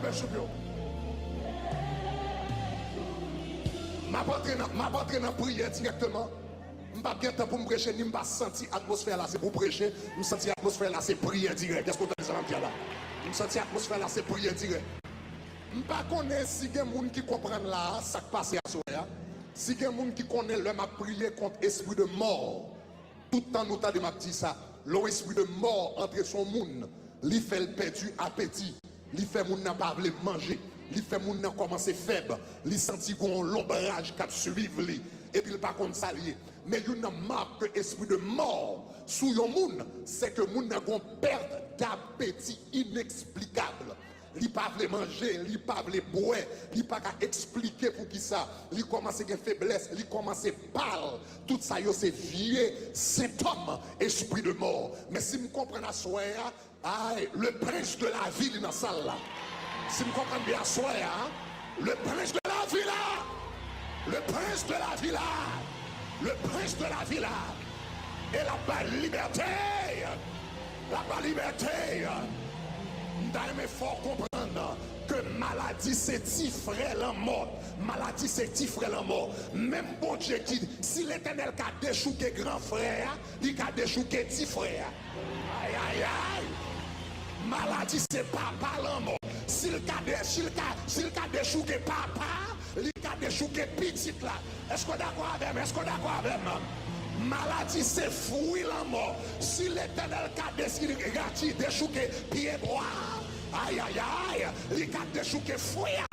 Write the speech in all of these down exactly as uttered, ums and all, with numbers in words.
Worship yo. M ap antre nan, m ap antre nan priyè dirèkteman. M p ap gen tan pou m preche, ni m pa santi atmosfè la se pou preche. M santi atmosfè la se priyè dirèk. Èske w tande sa m ap di a la? M santi atmosfè la se priyè dirèk. M pa konnen si gen moun ki konprann la a, sa k pase aswè a. Si gen moun ki konnen lè m ap priye kont espri de mò, tout tan nou tande m ap di sa, lè yon espri de mò antre sou yon moun, li fè l pèdi apeti, li fè moun nan pa vle manje, li fè moun nan kòmanse fèb, li santi gon lonbraj k ap swiv li, epi l pa konn sa l ye. Men youn nan mak ke espri de mò sou yon moun, se ke moun nan gon pèt dapeti ineksplikab. Li pa vle manje, li pa vle bwè, li pa ka eksplike poukisa. Li kòmanse gen feblès, li kòmanse pal. Tout sa yo se vye sentòm espri de mò. Men si m konprann aswè a, ay, le prince de la vie li nan sal la. Si m konprann byen aswè a, le prince de la vie la. Le prince de la vie la. Le prince de la vie la. E l ap bay libète. L ap bay libète. M ta renmen fè w konprann ke maladi se ti frè lanmò. Maladi se ti frè lanmò. Menm Bondye ki, si Letènèl ka dechouke gran frè a, li ka dechouke ti frè a. Ayayay! Maladi se papa lanmò. Si l ka de-, si l ka, si l ka dechouke papa, li ka dechouke pitit la. Èske w dakò avè m? Èske w dakò avè m? Maladi se fwi lanmò. Si Letènèl ka desi-, rati-, dechouke pyebwa, ayayay, li ka dechouke fwi a.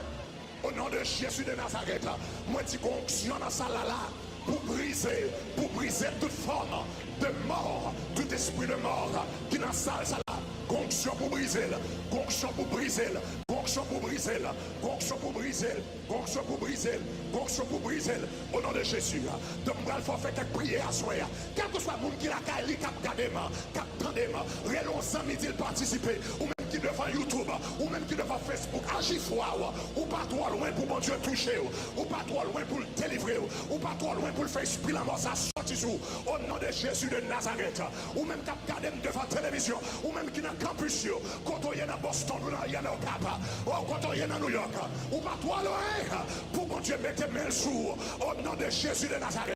O non de Jezi de Nazarèt, mwen di gon onksyon nan sal la la pou brize, pou brize tout fòm de mò, tout espri de mò ki nan sal sa la. Gon onksyon pou brize l, gon onksyon pou brize l, gon onksyon pou brize l, gon onksyon pou brize l, gon onksyon pou brize l, gon onksyon pou brize l. O non de Jezi. Donk, m pral fè w fè kèk priyè aswè a. Kèlkeswa moun ki lakay li k ap gade m, k ap tande m, rele yon zanmi, di l patisipe. Ou menm ki devan YouTube, ou menm ki devan Facebook, aji fwa w. Ou pa twò lwen pou Bondye touche w. Ou pa twò lwen pou l delivre w. Ou pa twò lwen pou l fè espri lanmò sa sòti sou ou. O non de Jezi de Nazarèt. Ou menm k ap gade m devan televizyon, ou menm ki nan kanpis yo, kote w ye nan Boston, ou nan, ye nan Okap, o, kote w ye nan New York, ou pa twò lwen pou Bondye mete men l sou ou. O non de Jezi de Nazarèt.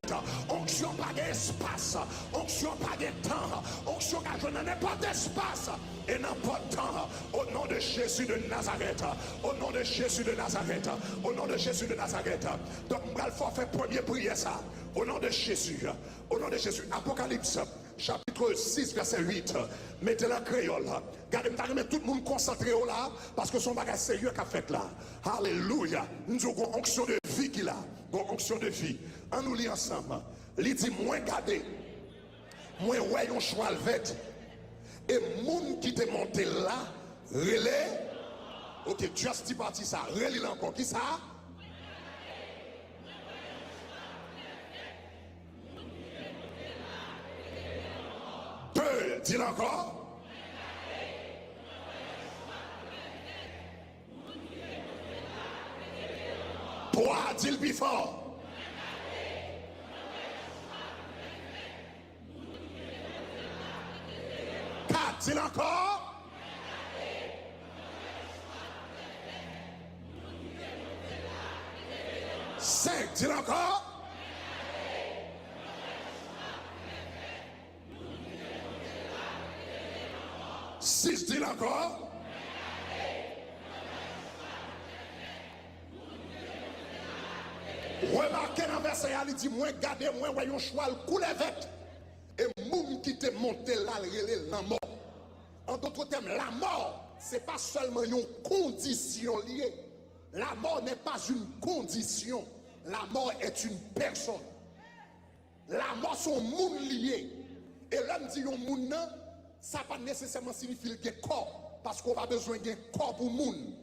Onksyon pa gen espas, onksyon pa gen tan, onksyon ka jwenn nan nenpòt espas e nenpòt tan. O non de Jezi de Nazarèt. O non de Jezi de Nazarèt. O non de Jezi de Nazarèt. Donk, m pral fè w fè premye priyè sa. O non de Jezi. O non de Jezi. Apokalips, chapit sis, vèsè uit. Mete l an kreyòl. Gade, m ta renmen tout moun konsantre yo la, paske se yon bagay serye k ap fèt la. Alelouya. M di w, gon onksyon de vi ki la. Gon onksyon de vi. Ann nou li ansanm. Li di, mwen gade. Mwen wè yon chwal vèt. E moun ki te monte l la rele. Ok, just ti pati sa. Reli l ankò. Ki sa? De, di l ankò. Twa, di l pi fò. Kat, di l ankò. Senk, di l ankò. Sis, di l ankò. Remake nan vèsè a, li di, mwen gade, mwen wè yon chwal koulè vèt. E moun ki te monte l la, l rele Lanmò. En d'autres termes, la mort, c'est pas seulement yon kondisyon li ye. La mort n'est pas une condition. La mort est une personne. Lanmò se yon moun li ye. E lè m di yon moun nan, sa pa nesesèman siyifi l gen kò, paske w pa bezwen gen kò pou moun.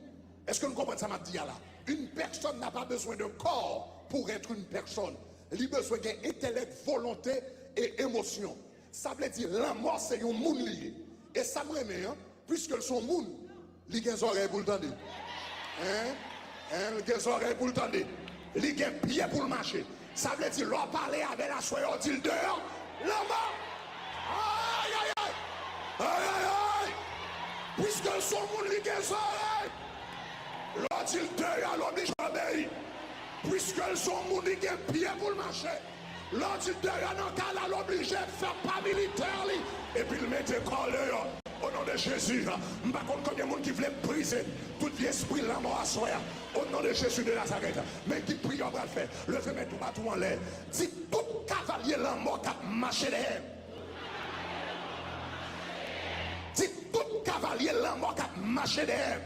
Èske n konprann sa m ap di a la? Une personne n'a pas besoin de corps pour être une personne. Li bezwen gen entèlèk, volonte e emosyon. Sa vle di lanmò se yon moun li ye. E sa m renmen an, piske l se yon moun, li gen zòrèy pou l tande. Hein? Hein? Li gen zòrèy pou l tande. Li gen pye pou l mache. Sa vle di lè w pale avè l aswè a, w di l deyò, lanmò. Ay, ay, ay! Ay, ay, ay! Piske l se yon moun, li gen zòrèy. Lè w di l deyò, l oblije obeyi. Piske l se yon moun, li gen pye pou l mache. Lè w di l deyò nan kay la, l oblije fè pa militè li, epi l mete kò l deyò. O non de Jezi, m pa konn konbyen moun ki vle brize tout vye espri lanmò aswè a. O non de Jezi de Nazarèt, men ki priyè w pral fè. Leve men dwat ou anlè. Di, tout kavalye lanmò k ap mache dèyè m. Di, tout kavalye lanmò k ap mache dèyè m.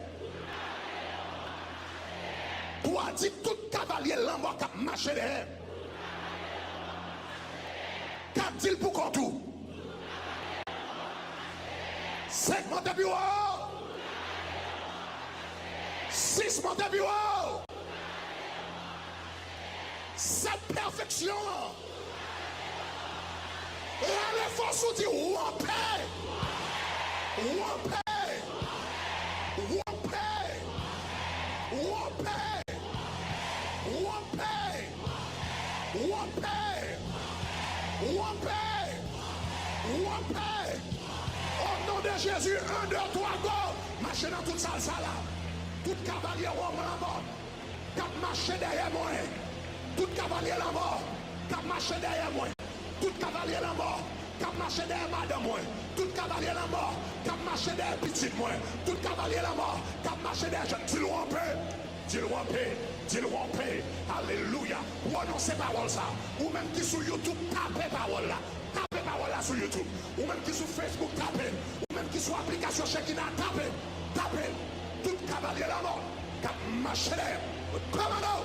Twa, di, tout kavalye lanmò k ap mache dèyè m. Kat, di l pou kont ou. Senk, monte pi wo. Sis, monte pi wo. Sèt, pèfeksyon an. Rale fòs ou, di, wonpe! Wonpe! Wonpe! Wonpe! Wonpe! Wonpe! Wonpe! O non de Jezi, en, de, twa, go! Mache nan tout sal sa la. Tout kavalye wonm lanmò k ap mache dèyè mwen. Tout kavalye lanmò k ap mache dèyè mwen. Tout kavalye lanmò k ap mache dèyè madanm mwen. Tout kavalye lanmò k ap mache dèyè pitit mwen. Tout kavalye lanmò k ap mache dèyè jèn. Di l wonpe. Di l wonpe. Di l wonpe. Alelouya. Pwononse pawòl sa. Ou menm ki sou YouTube, tape pawòl la. Tape pawòl la sou YouTube. Ou menm ki sou Facebook, tape l. Ou menm ki sou aplikasyon Shekinah, tape l. Tape l. Tout kavalye lanmò k ap mache dèyè m, mwen kòmande w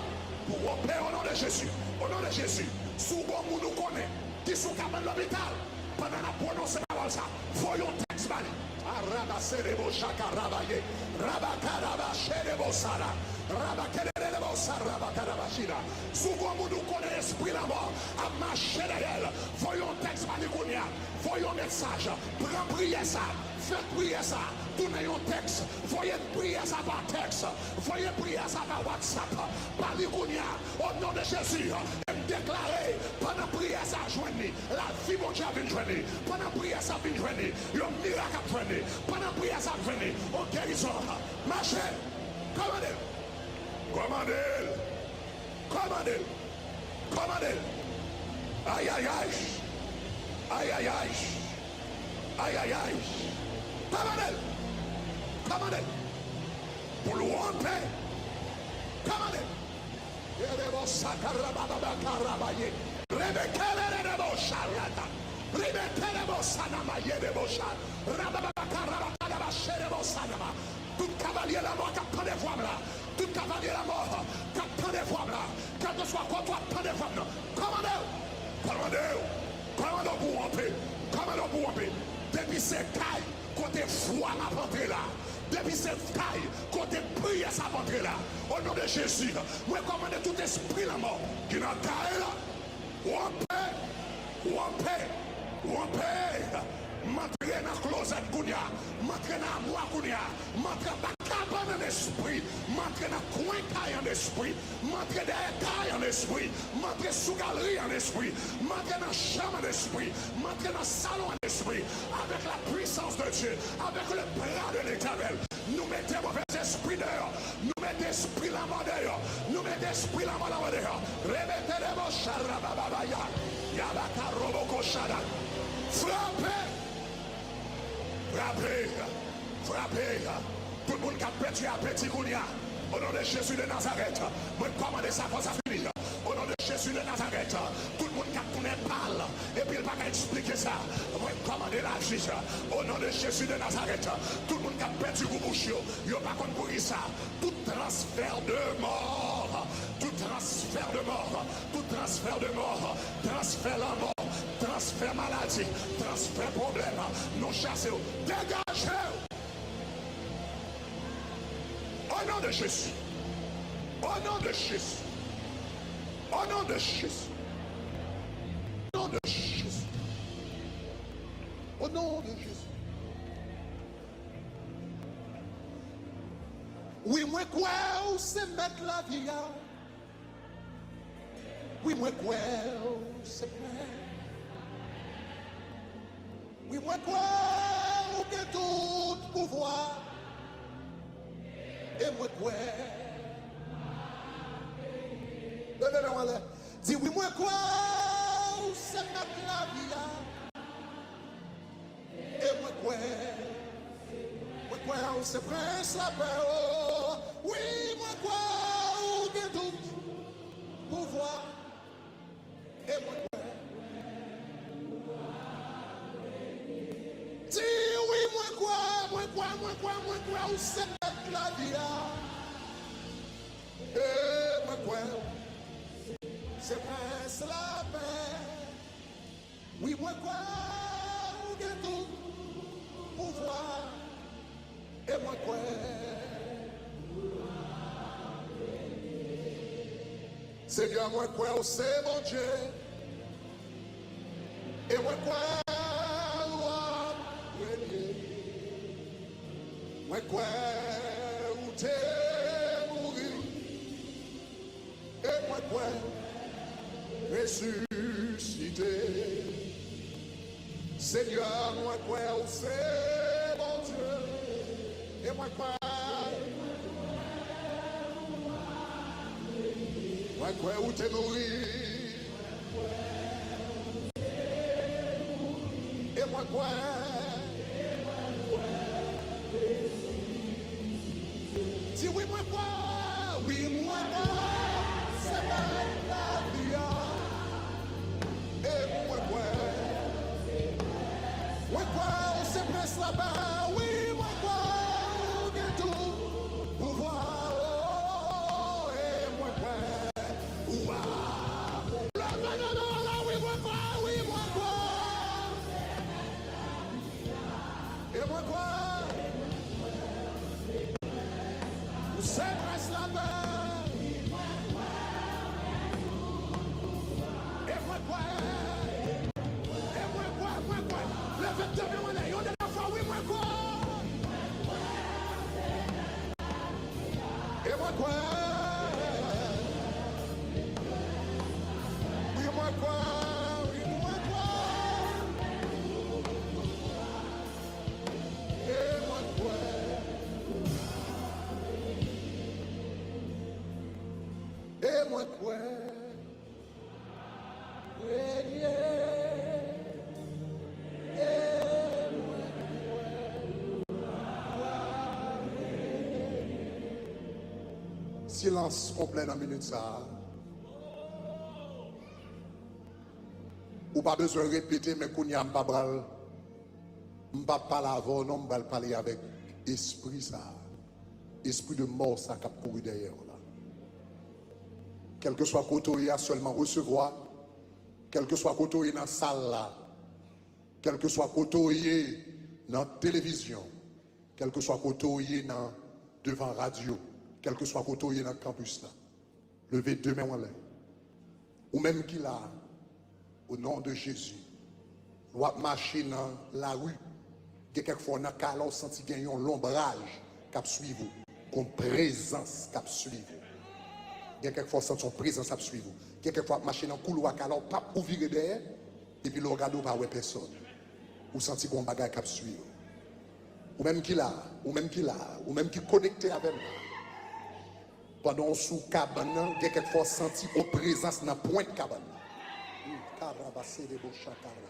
pou w wonpe o non de Jezi. O non de Jezi, si w gen yon moun ou konnen ki sou kabann lopital, pandan n ap pwononse pawòl sa, voye yon tèks ba li. Arabaserebo shakarabaye, rabakarabaserebosara, rabakererebosa, rabakarabashira. Si w gen yon moun ou konnen espri lanmò ap mache dèyè l, voye yon tèks ba li kounye a. Voye yon mesaj. Pran priyè sa. Fè priyè sa tounen yon tèks. Voye priyè sa pa tèks. Voye priyè sa pa WhatsApp. Ba li kounye a. O non de Jezi, m deklare, pandan priyè sa ap jwenn li, lavi Bondye ap vin jwenn li. Pandan priyè sa ap vin jwenn li, yon mirak ap jwenn li. Pandan priyè sa ap jwenn li, yon gerizon. Mache! Kòmande l! Kòmande l! Kòmande l! Kòmande l! Ayayay! Ayayay! Ayayay! Kòmande l! Kòmande l! Pou l wonpe! Kòmande l! Yerebo sakarababakarabaye. Rebekelelebo sharata. Rebekelebo sanama yedebo sha. Rababakarabakaraba sherebo sanama. Tout kavalye lanmò k ap tande vwa m la, tout kavalye lanmò k ap tande vwa m la, kèlkeswa kote w ap tande vwa m nan, kòmande w, kòmande w, kòmande w pou w wonpe, kòmande w pou w wonpe. Depi se kay kote vwa m ap antre la, depi se kay kote priyè sa ap antre la, o non de Jezi, mwen kòmande tout espri lanmò ki nan kay la, wonpe, wonpe, wonpe. M antre nan klozèt kounye a. M antre nan amwa kounye a. M antre anba kabann an espri. M antre nan kwen kay an espri. M antre dèyè kay an espri. M antre sou galri an espri. M antre nan chanm an espri. M antre nan salon an espri. Avèk la puissance de Dieu, avec le bras de l'Éternel. Nou mete movèzespri deyò. Nou mete espri lanmò deyò. Nou mete espri lanmò, lanmò deyò. Rebete debo sharabababaya. Yabaka roboko shada. Frape! Frape! Frape! Tout moun k ap pèdi apeti kounye a, o non de Jezi de Nazarèt, mwen kòmande sa fò sa fini. O non de Jezi de Nazarèt, tout moun k ap tounen pal, epi l pa ka eksplike sa, mwen kòmande lavi. O non de Jezi de Nazarèt, tout moun k ap pèdi gou bouch yo, yo pa konn poukisa. Tout transfè de mò, tout transfè de mò, tout transfè de mò, transfè lanmò, transfè maladi, transfè pwoblèm, nou chase w, degaje w. O non de Jezi. O non de Jezi. O non de Jezi. O non de Jezi. O non de Jezi. Wi, mwen kwè ou se mèt lavi a. Wi, mwen kwè ou se mèt. Wi, mwen kwè ou gen tout pouvwa. E mwen kwè Leve men w anlè. Di, wi, mwen kwè ou se mèt lavi a. E mwen kwè, mwen kwè ou se prens lapè o. Wi, mwen kwè ou gen tout pouvwa. E mwen kwè. Di, wi, mwen kwè, mwen kwè, mwen kwè, mwen kwè ou se mèt lavi a. E mwen kwè ou se prens lapè. Wi, mwen kwè ou gen tout pouvwa. E mwen kwè. Senyè, mwen kwè ou se Bondye. E mwen kwè ou ap renye. Mwen kwè ou te mouri. E mwen kwè ou resisite. Senyè, mwen kwè ou se Bondye. E mwen kwè. Mwen kwè ou te mouri. E mwen kwè. Di, wi, mwen kwè. Wi, mwen kwè. Se pa lavi a. E mwen kwè. Mwen kwè ou se prens lapè. Wi, mwen kwè ou gen tout pouvwa. E mwen kwè. Ou a. Leve men w anlè, wi, mwen kwè, wi, mwen kwè. E mwen kwè. Ou se prens lapè. E mwen kwè. E mwen kwè, mwen kwè. Leve de men w anlè, yon dènye fwa, wi, mwen kwè. E mwen kwè. Wi, mwen kwè. Wi, mwen kwè. E mwen kwè. E mwen kwè. Renye. E mwen kwè. Silans konplè nan minit sa a. Ou pa bezwen repete, men kounye a m pa pral, m p ap pale avè w non, m pral pale avèk espri sa a. Espri de mò sa k ap kouri dèyè w la. Kèlkeswa kote w ye a, sèlman resevwa. Kèlkeswa kote w ye nan sal la. Kèlkeswa kote w ye nan televizyon. Kèlkeswa kote w ye nan, devan radyo. Kèlkeswa kote w ye nan kanpis la. Leve de men w anlè. Ou menm ki la, o non de Jezi, lè w ap mache nan lari, gen kèk fwa nan kay la, w santi gen yon lonbraj k ap swiv ou, gon prezans k ap swiv ou. Gen kèk fwa w santi yon prezans ap swiv ou. Gen kèk fwa w ap mache nan koulwa kay la, w p ap, ou vire dèyè, epi lè w gade, w pa wè pèsòn. Ou santi gon bagay k ap swiv ou. Ou menm ki la, ou menm ki la, ou menm ki konekte avè m la. Pandan w sou kabann nan, gen kèk fwa w santi yon prezans nan pwent kabann nan. Hmm, karabase de bocha karaba.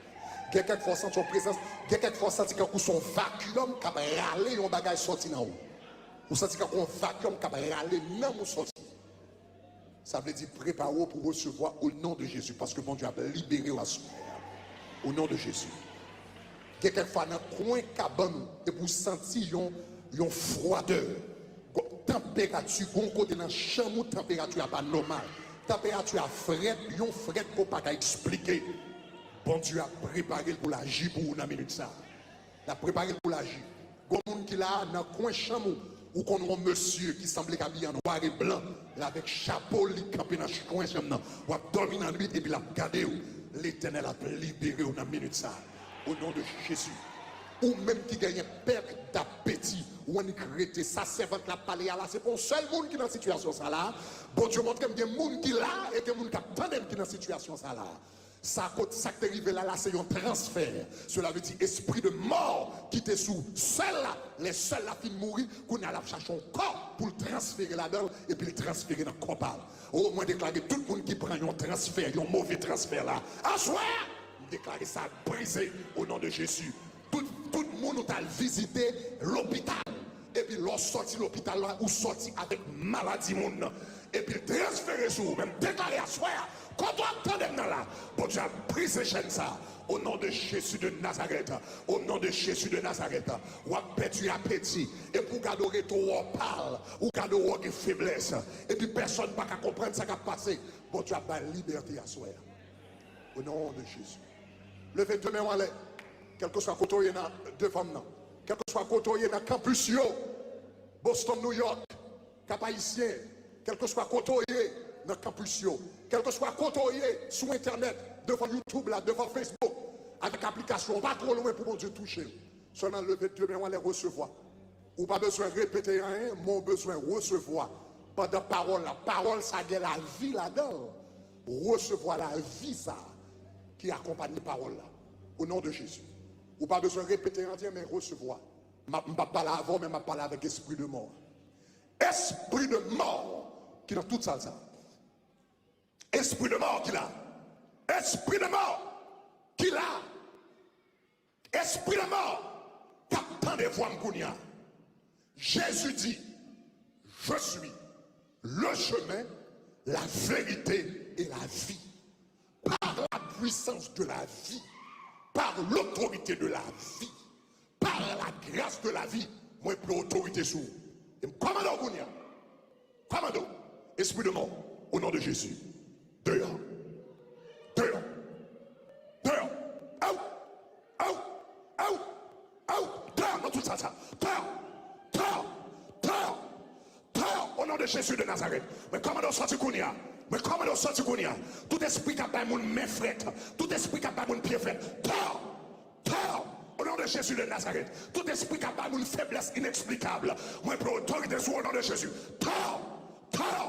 Gen kèk fwa w santi yon prezans, gen kèk fwa w santi kankou se yon vakyòm k ap rale yon bagay sòti nan ou. Ou santi kankou yon vakyòm k ap rale nanm ou sòti. Sa vle di prepare w pou resevwa o non de Jezi, paske Bondye ap libere w aswè a. O non de Jezi. Gen kèk fwa nan kwen kabann ou, epi w santi yon, yon fwadè. Gon tanperati, gon kote nan chanm ou, tanperati a pa nòmal. Tanperati a frèt, yon frèt ke w pa ka eksplike. Bondye ap prepare l pou l aji pou ou nan minit sa a. L ap prepare l pou l aji. Gon moun ki la a, nan kwen chanm ou, ou konn yon mesye ki sanble k abiye an nwa e blan, l avèk chapo l, li kanpe nan kwen chanm nan. W ap dòmi nan nwit epi l ap gade w. Letènèl ap libere w nan minit sa a. O non de Jezi. Ou menm ki genyen pèt dapeti, ou annik rete. Sa sèvant la ap pale a la, se pa yon sèl moun ki nan sitiyasyon sa la. Bondye montre m gen moun ki la e gen moun k ap tande m ki nan sitiyasyon sa la. Sa kot, sa k te rive la, la se yon transfè. Cela veut dire espri de mò ki te sou sè l la, lè sè l la fin mouri, kounye a l ap chache yon kò pou l transfere ladan l, epi l transfere nan kò pa l. O, mwen deklare tout moun ki pran yon transfè, yon move transfè la, aswè a, m deklare sa brize o non de Jezi. Tout, tout moun ou t al vizite lopital, epi lè w sòti lopital la, ou sòti avèk maladi moun nan, epi l transfere sou ou. Men m deklare aswè a, kote w ap tande m nan la, Bondye ap brize chèn sa a. O non de Jezi de Nazarèt, o non de Jezi de Nazarèt, w ap pèdi apeti, epi w gade w rete w wè w pal, ou gade w wè w gen feblès, epi pèsonn pa ka konprann sa k ap pase. Bondye ap bay libète aswè a. O non de Jezi. Leve de men w anlè. Kèlkeswa kote w ye nan devan m nan. Kèlkeswa kote w ye nan kanpis yo. Boston, New York. Cap Haïtien. Kèlkeswa kote w ye nan kanpis yo. Kèlkeswa kote w ye sou entènèt, devan YouTube la, devan Facebook, avèk aplikasyon, w pa twò lwen pou Bondye touche w. Sèlman leve de men w anlè, resevwa. Ou pa bezwen repete anyen, men w bezwen resevwa. Pandan pawòl la, pawòl sa gen lavi ladan l. Resevwa lavi sa ki akonpanye pawòl la. O non de Jezi. Ou pa bezwen repete anyen, men resevwa. M ap, m p ap pale avè w, men m ap pale avèk espri de mò. Espri de mò ki nan tout sal sa. Espri de mò ki la. Espri de mò ki la. Espri de mò k ap tande vwa m kounye a. Jezi di, Je suis le chemin, la vérité et la vie. Par la puissance de la vie, par l'autorité de la vie, par la grâce de la vie, mwen pran otorite sou ou. E m kòmande w kounye a. Kòmande w. Espri de mò, o non de Jezi. Deyò. Deyò. Deyò. Out. Out. Out. Out. Deyò nan tout sal sa. Deyò. Deyò. Deyò. Deyò. O non de Jezi de Nazarèt. Mwen kòmande w sòti kounye a. Mwen kòmande w sòti kounye a. Tout espri k ap bay moun men frèt. Tout espri k ap bay moun pye frèt. Deyò. Deyò. O non de Jezi de Nazarèt. Tout espri k ap bay moun feblès ineksplikab, mwen pran otorite sou ou o non de Jezi. Deyò. Deyò.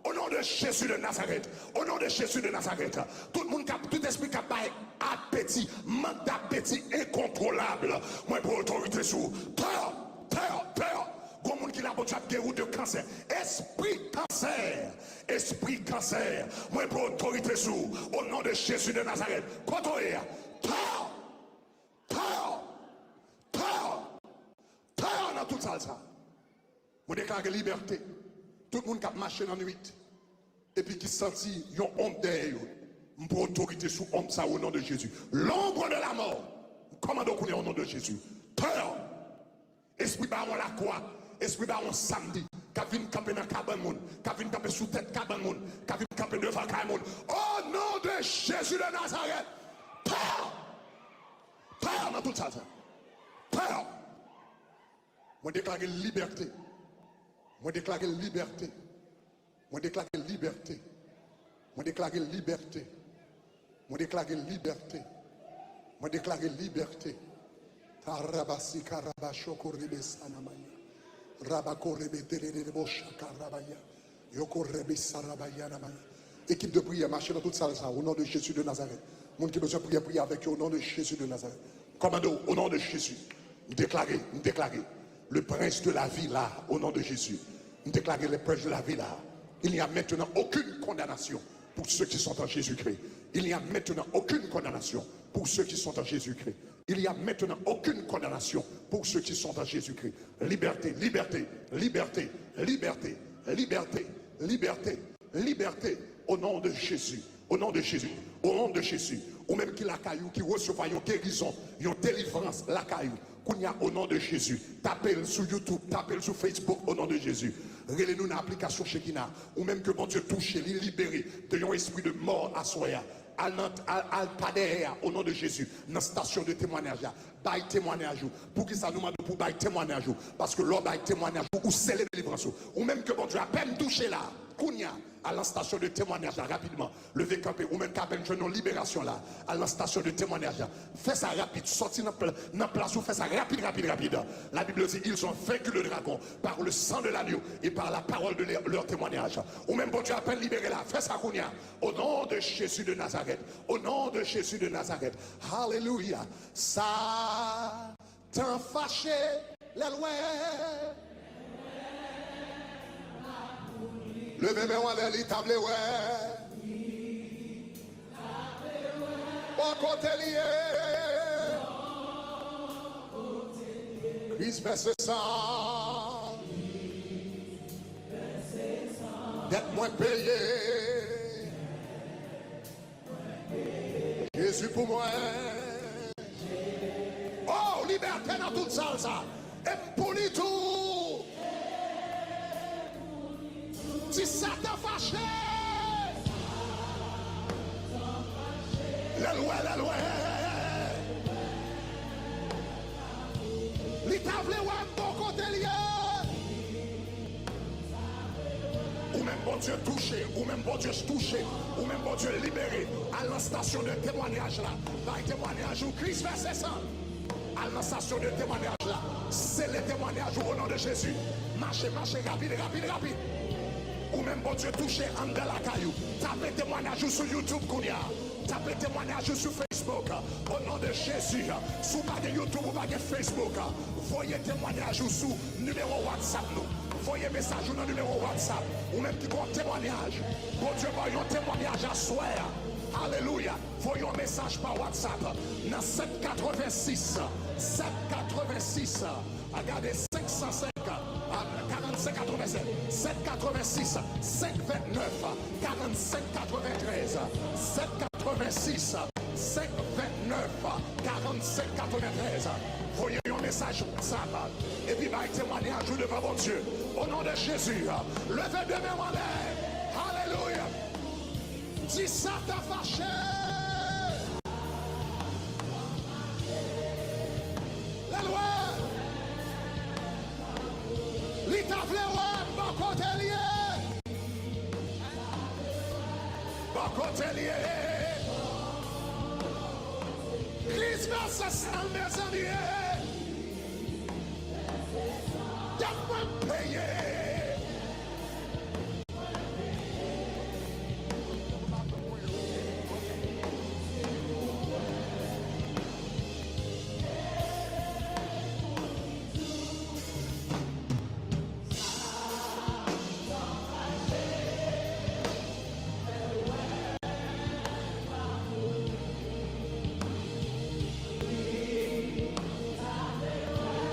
O non de Jezi de Nazarèt. O non de Jezi de Nazarèt. Tout moun k ap, tout espri k ap bay apeti, mank dapeti enkontwolab, mwen pran otorite sou ou. Deyò. Deyò. Deyò. Gon moun ki la, Bondye ap geri w de kansè. Espri kansè. Espri kansè. Mwen pran otorite sou ou. O non de Jezi de Nazarèt. Kote w ye a? Deyò. Deyò! Deyò! Deyò nan tout sal sa. Mwen deklare libète. Tout moun k ap mache nan nwit epi ki santi yon onm dèyè yo, m pran otorite sou onm sa o non de Jezi. L'ombre de la mort, m kòmande w kounye a o non de Jezi. Deyò! Espri bawon lakwa, espri bawon samdi, k ap vin kanpe nan kabann moun, k ap vin kanpe sou tèt kabann moun, k ap vin kanpe devan kay moun. O non de Jezi de Nazarèt, deyò! Deyò nan tout sal sa. Deyò! Mwen deklare libète. Mwen deklare libète. Mwen deklare libète. Mwen deklare libète. Mwen deklare libète. Mwen deklare libète. Tarabasi karabashoko rebe sanamaya. Rabako rebe tererebo shaka rabaya. Yoko rebe sarabaya namaya. Ekip de priyè, mache nan tout sal sa, o non de Jezi de Nazarèt. Moun ki bezwen priyè, priye avèk yo, o non de Jezi de Nazarèt. Kòmande w, o non de Jezi. M deklare, m deklare. Le prince de la vie là, au nom de Jésus. M deklare le prince de la vie là. Il n'y a maintenant aucune condamnation pour ceux qui sont en Jésus-Christ. Il n'y a maintenant aucune condamnation pour ceux qui sont en Jésus-Christ. Il n'y a maintenant aucune condamnation pour ceux qui sont en Jésus-Christ. Liberté, liberté, liberté, liberté, liberté, liberté, liberté, au nom de Jésus. O non de Jezi. O non de Jezi. Ou menm ki lakay ou, ki resevwa yon gerizon, yon delivrans lakay ou. Kounye a, o non de Jezi. Tape l sou YouTube, tape l sou Facebook, o non de Jezi. Rele nou nan aplikasyon Shekinah. Ou menm ke Bondye touche, li libere de yon espri de mò aswè a. Al nan, al, al pa dèyè a, o non de Jezi. Nan stasyon de temwanyaj la. Bay temwanyaj ou. Poukisa nou mande w pou w bay temwanyaj ou? Paske lè w bay temwanyaj ou, ou sele delivrans ou. Ou menm ke Bondye apèn touche la, kounye a, Al nan stasyon de temwanyaj la rapidman. Leve kanpe, ou menm k apèn jwenn yon liberasyon la. Al nan stasyon de temwanyaj la. Fè sa rapid, sòti nan pla-, nan plas ou, fè sa rapid, rapid, rapid. La Bible dit, ils ont vaincu le dragon par le sang de l'agneau et par la parole de leur, leur témoignage. Ou menm Bondye apèn libere la, fè sa kounye a. Au nom de Jésus de Nazareth. Au nom de Jésus de Nazareth. Hallelujah. Satan fache, lè l wè. Leve men w anlè, li ta vle wè. Bò kote l ye. Kris vèse san. Dèt mwen peye. Jezi pou mwen. Oh, libète nan tout sal sa. E m pou li tou. Di Satan fache. Lè l wè, lè l wè. Li ta vle wè m bò kote l ye. Ou menm Bondye touche, ou menm Bondye touche, ou menm Bondye libere. Al nan stasyon de temwanyaj la. Bay temwanyaj ou, Kris vèse san. Al nan stasyon de temwanyaj la. Sele temwanyaj ou o non de Jezi. Mache, mache, rapid, rapid, rapid. Ou menm Bondye touche anndan lakay ou. Tape temwanyaj ou sou YouTube kounye a. Tape temwanyaj ou sou Facebook. O non de Jezi. Si w pa gen YouTube, ou pa gen Facebook, voye temwanyaj ou sou nimewo WhatsApp nou. Voye mesaj ou nan nimewo WhatsApp. Ou menm ki gen yon temwanyaj. Bondye ba w yon temwanyaj aswè a. Alelouya. Voye yon mesaj pa WhatsApp nan sèt katrevensis, sèt katrevensis, a gade, senk san senk, a, karannsenk katrevennsèt, sèt katrevensis, senk vennnèf, karannsenk katreventrèz, sèt katrevensis, senk vennnèf, karannsenk katreventrèz. Voye yon mesaj WhatsApp, epi bay temwanyaj ou devan Bondye. O non de Jezi, leve de men w anlè. Alelouya. Di Satan fache. Lè l wè. Li ta vle wè m bò kote l ye. Bò kote l ye. Kris vèse san, mezanmi.